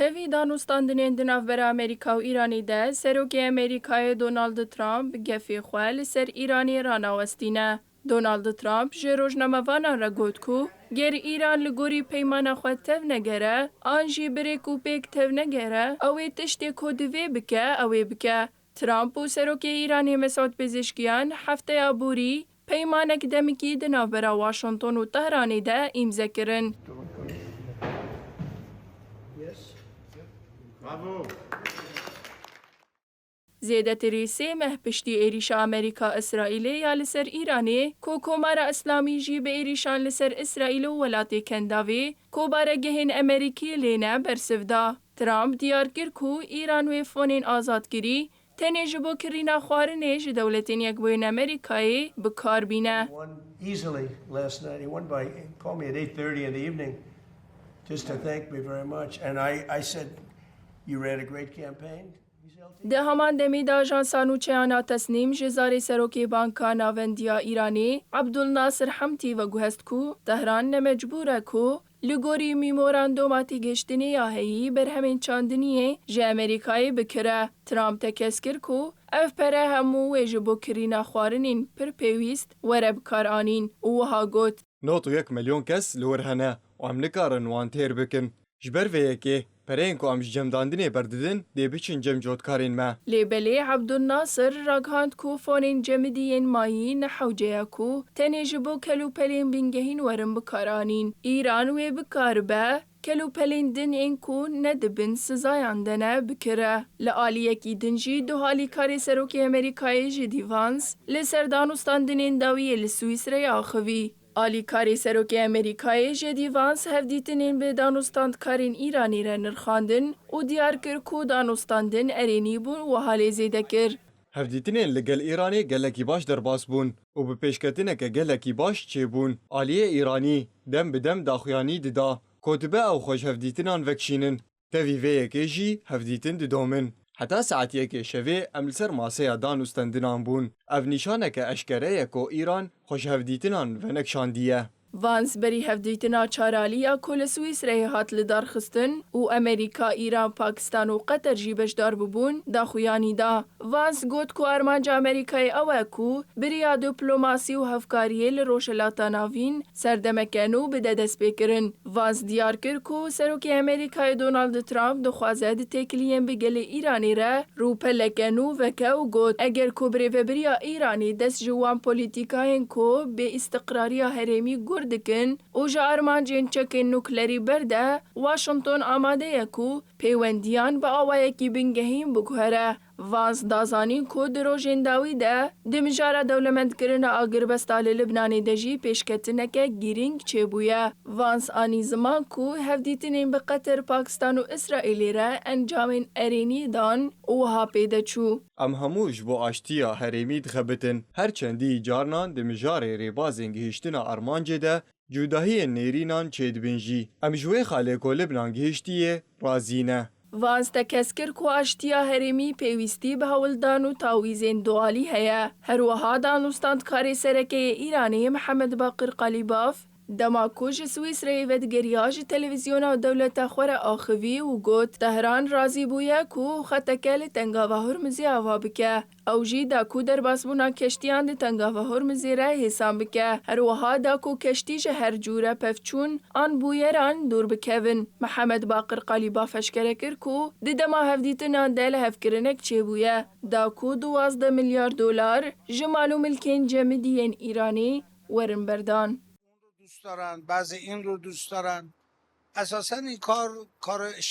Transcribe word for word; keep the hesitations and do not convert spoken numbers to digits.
Tevî danûstandinên di navbera Amerîka û Îranê de, Serokê Amerîkayê Donald Trump gefê xwe li ser Îranê ranawestîne. Donald Trump ji rojnamevanan re got ku ger Îran li gorî peymana xwe tevnegere, an jî bi rêk û pêk tevnegere, ew ê tiştê ku divê bike, ew ê bike. Trump û Serokê Îranê Mesûd Pezeshkiyan hefteya borî peymanek demikî di navbera Washington û Tehranê de îmze kirin. Bravo. Zêdetirî sê meh piştî êrîşa Amerîka-Îsraîlê ya li ser Îranê, ku Komara Îslamî jî bi êrîşan li ser Îsraîl û welatê Kendavê, ku baregehên Amerîkî lê ne, bersiv da. Trump diyar kir ku Îran wê fonên azadkirî tenê ji bo kirîna xwarinê ji Dewletên Yekbûyî Amerîkayê bi kar bîne. Won easily last night. He won by, he called me at eight thirty in the evening just to thank me very much. And I, I said, "You ran a great campaign." Di heman demê de ajansa nûçeyana Tesnîm ji zarê serokê Banka Navendî ya Îranê Abdul Nasir Hemtî veguhest ku Tehran ne mecbûr e ku li gorî memoranduma têgihiştinê ya heyî berhemên çandiniyê ji Amerîkayê bikire. Trump tekez kir ku ev pere hemû wê ji bo kirîna xwarinên pir pêwîst were bikaranîn û wiha got. Nod û yek milyon kes li wir hene û em nikarin wan têr bikin. Ji ber vê yekê pereyên ku em ji cemdandinê berdidin dê biçin cem cotkarên me. Lê belê Abdul Nasir ragihand ku fonên cemidî yên mayî ne hewce ye ku tenê ji bo kelûpelên bingehîn werin bikaranîn. Îran wê bikaribe kelûpelên din ên ku ne di bin sizayan de ne bikire. Li aliyekî din jî duh alîkarê serokê Amerîkayê J D Vance li ser danûstandinên dawiyê li Swîsreyê axivî. Alîkarê serokê Amerîkayê J D Vance hevdîtinên bi danûstandkarên Îranê re nirxandin û diyar kir ku danûstandin erênî bûn, wiha lê zêde kir. Hevdîtinên li gel Îranê gelekî baş derbas bûn û bi pêşketineke gelekî baş çêbûn. Aliyê Îranî dem bi dem daxuyanî dida ku dibe ew xwe ji hevdîtinan vekişînin. Tevî vê yekê jî hevdîtin didomin. Heta saet yekê şevê em li ser maseya danûstendinan bûn. Ev nîşaneke eşkere ye ku Îran xwe ji hevdîtinan venekşandiye. Vance berî hevdîtina çar alî ya ku li Swîsreyê hat lidarxistin û Amerîka, Îran, Pakistan û Qeter jî beşdar bibûn, daxuyanî da. Vance got ku armanca Amerîkayê ew e ku bi riya diplomasî û hevkariyê li Rojhilata Navîn serdemeke nû bide destpêkirin. Vance diyar kir ku Serokê Amerîkayê Donald Trump dixwaze di têkiliyên bi gelê Îranê re rûpeleke nû veke û got, eger ku birêvebiriya Îranê dest ji wan polîtîkayên ku bêîstiqrariya herêmî gur dikin û ji armancên çekên nuklerî berde, Washington amade ye ku pêwendiyan bi awayekî bingehîn biguhere. Vance da zanîn ku di rojên dawî de di mijara dewlemendkirina agirbesta li Libnanê de jî pêşketineke girîng çêbûye. Vance anî ziman ku hevdîtinên bi Qeter, Pakistan û Îsraîlê re encamên erênî dan û wiha pê de çû. Em hemû ji bo aştiya herêmî dixebitin. Her çendî carnan di mijarê rêbazên gihiştina armancê de cudahiyên nêrînan çêdibin jî. Em ji wê xalê ku Libnan gihiştiye, razî ne. Vance tekez kir ku aştiya herêmî pêwîstî bi hewldan û tawîzên dualî heye. Her wiha danûstandkarê sereke yê Îranê Mihemed Baqir Qalîbaf, dema ku ji Swîsreyê vedigeriya, ji televîzyona dewleta xwe re axivî û got, Tehran razî bûye ku xeteke li Tengava Hurmizê ava bike. Ew jî da ku derbasbûna keştiyan di Tengava Hurmizê re hêsan bike. Her wiha da ku keştî ji her cûre pevçûn an bûyeran dûr bikevin. Mihemed Baqir Qalîbaf eşkere kir ku di dema hevdîtinan de lihevkirinek çêbûye, da ku duwazdeh milyar dolar ji mal û milkên cemidî yên Îranê werin berdan. دوست دارن، بعضی این رو دوست دارن. اساساً این کار، کار اشتباهی